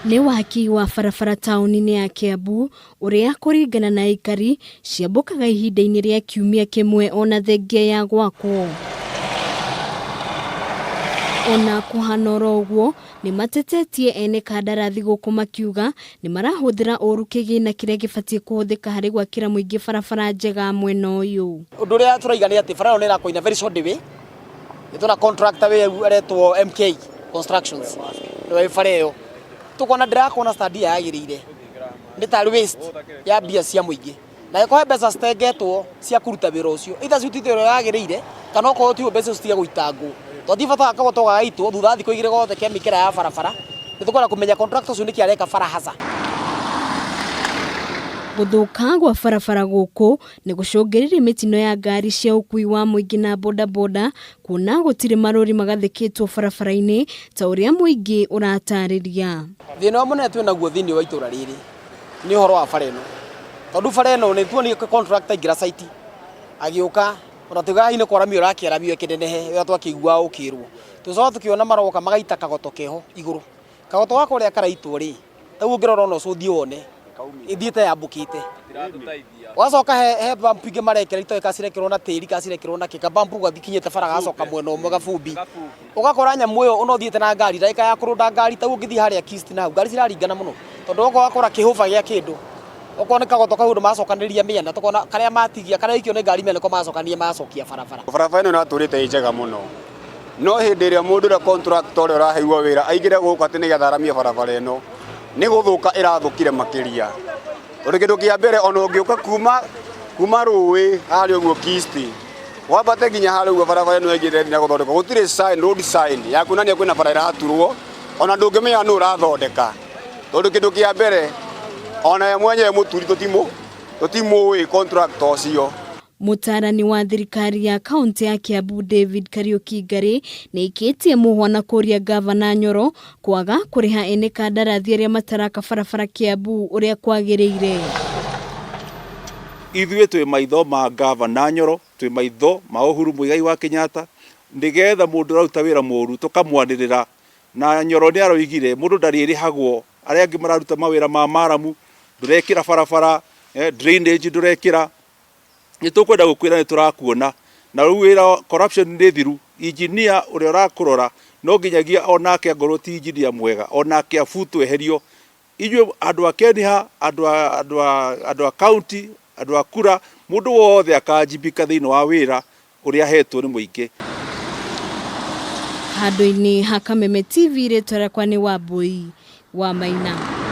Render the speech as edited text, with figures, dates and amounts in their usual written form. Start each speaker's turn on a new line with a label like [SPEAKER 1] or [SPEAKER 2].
[SPEAKER 1] Nĩ waki wa barabara taũni-inĩ ya Kiambu ũrĩa kũringana na aikari ciambũkaga ihinda-inĩ rĩa kiumia kĩmwe ona thengia ya gwakwo. Ona kũhana oro ũguo, nĩ matetetie ene kandarathi gũkũ makiuga nĩ marahũthĩra ũru kĩgĩna kĩrĩa gĩbatiĩ kũhũthĩka harĩ gwakĩra mũingĩ barabara njega mwena ũyũ.
[SPEAKER 2] Ũndũ ũrĩa tũraiga nĩ atĩ bara ĩyo nĩ ĩrakwo in a very shoddy way. Nĩ tũrona contractor wĩ aretwo MK Constructions nĩwe wĩ bara ĩyo. Tũkona ndĩrakwo na stand ĩrĩa yagĩrĩire. Nĩ tarĩ waste ya mbia cia mũingĩ. Na angĩkorwo he mbeca citengetwo cia kũruta wĩra ũcio, either cirutĩtwo ũrĩa yagĩrĩire kana okorwo tiguo mbeca icio citige gũitangwo. Tondũ ti bata wa kagoto gagaitwo thutha wa thikũ igĩrĩ gothe ke mĩkĩra ya barabara, nĩ tũkwenda kũmenya contractor ũcio nĩkĩ areka bara hasa.
[SPEAKER 1] Gũthũka gwa barabara gũkũ nĩ gũcũngĩrĩirie mĩtino ya ngari cia ũkui wa mũingĩ na bodaboda kuona gũtirĩ marori magathĩkĩtwo barabara-inĩ ta ũrĩa mũingĩ ũratarĩria.
[SPEAKER 2] Thĩna ũrĩa mũnene twĩ naguo thĩinĩ wa itũra rĩrĩ nĩ ũhoro wa bara ĩno, tondũ bara ĩno nĩ tuonire contractor aingĩra site agĩũka ona tugaga hihi nĩ kwaramio ĩrakĩaramio ĩkĩnenehe ũrĩa twakĩiguaga ũkĩrwo, tũgĩcoka tũkĩona maroka magaita kagoto keho igũrũ, kagoto gaka ũrĩa karaitwo rĩ, ta rĩu ũngĩrora ona ũcũthie wone ĩthiĩte yambũkĩte, ũgacoka he bump ingĩ marekĩra itoĩ kana cirekĩrwo na tĩri kana cirekĩrwo na kĩ, ka bump gathikinyĩte bara gagacoka mwena ũmwe gabumbi, ũgakora nyamũ ĩyo ona ũthiĩte na ngari ndagĩka ya kũrũnda ngari ta rĩu ũngĩthiĩ harĩa Kist na hau ngari ciraringana mũno, tondũ woka ũgakora kĩhũba gĩa kĩndũ, okorwo nĩ kagoto kau ũndũ macokanĩrĩria mĩena tũkona karĩa matigia karĩa aikio nĩ ngari mĩena nĩko macokania macokia barabara.
[SPEAKER 3] Barabara ĩno ĩratũrĩte ĩ njega mũno, no hĩndĩ ĩrĩa mũndũ ũrĩa contractor ũrĩa ũraheirwo wĩra aingĩre gũkũ atĩ nĩgetha aramie barabara ĩno, nĩ gũthũka ĩrathũkire makĩria. Tondũ kĩndũ kĩa mbere ona ũngĩũka kuma kuma rũĩ harĩa ũguo Kist, wambate nginya harĩa ũguo barabara ĩno ĩngĩ na gũthondekwo, gũtirĩ sign, road sign ya kuonania kwĩna bara ĩraturwo, ona ndũngĩmenya nũ ũrathondeka. Tondũ kĩndũ kĩa mbere ona we mwenyewe mũturi tũtimũĩ contractor ũcio.
[SPEAKER 1] Mũtaarani wa thirikari ya kaũntĩ ya Kiambu David Kariuki Ngarĩ nĩ aikĩtie mũhwa na kũria ngavana Nyoro kwaga kũrĩha ene kandarathi arĩa mataraka barabara Kiambu ũrĩa kwagĩrĩire.
[SPEAKER 4] Ithuĩ twĩ maitho ma ngavana Nyoro, twĩ maitho ma Uhuru Muigai wa Kenyatta, nĩgetha mũndũ ũraruta wĩra mũru tũkamwanĩrĩra. Na Nyoro nĩ aroigire mũndũ ndarĩrĩhagwo, arĩa angĩ mararuta mawĩra ma maramu, ndũrekĩra barabara, drainage ndũrekĩra, nĩ tũkwenda gũkwĩra nĩ tũrakuona na rĩu wĩra corruption nĩ thiru engineer ũrĩa ũrakũrora no nginyagia onake angorwo ti engineer mwega onake abutwo eherio inyuĩ andũ a Keniha andũ a andũ a andũ a county andũ a kura mũndũ wothe akajibika thĩinĩ wa wĩra ũrĩa ahetwo nĩ mũingĩ.
[SPEAKER 1] Handũ-inĩ ha Kameme TV rĩtwa rĩakwa nĩ Wambũi wa Maina.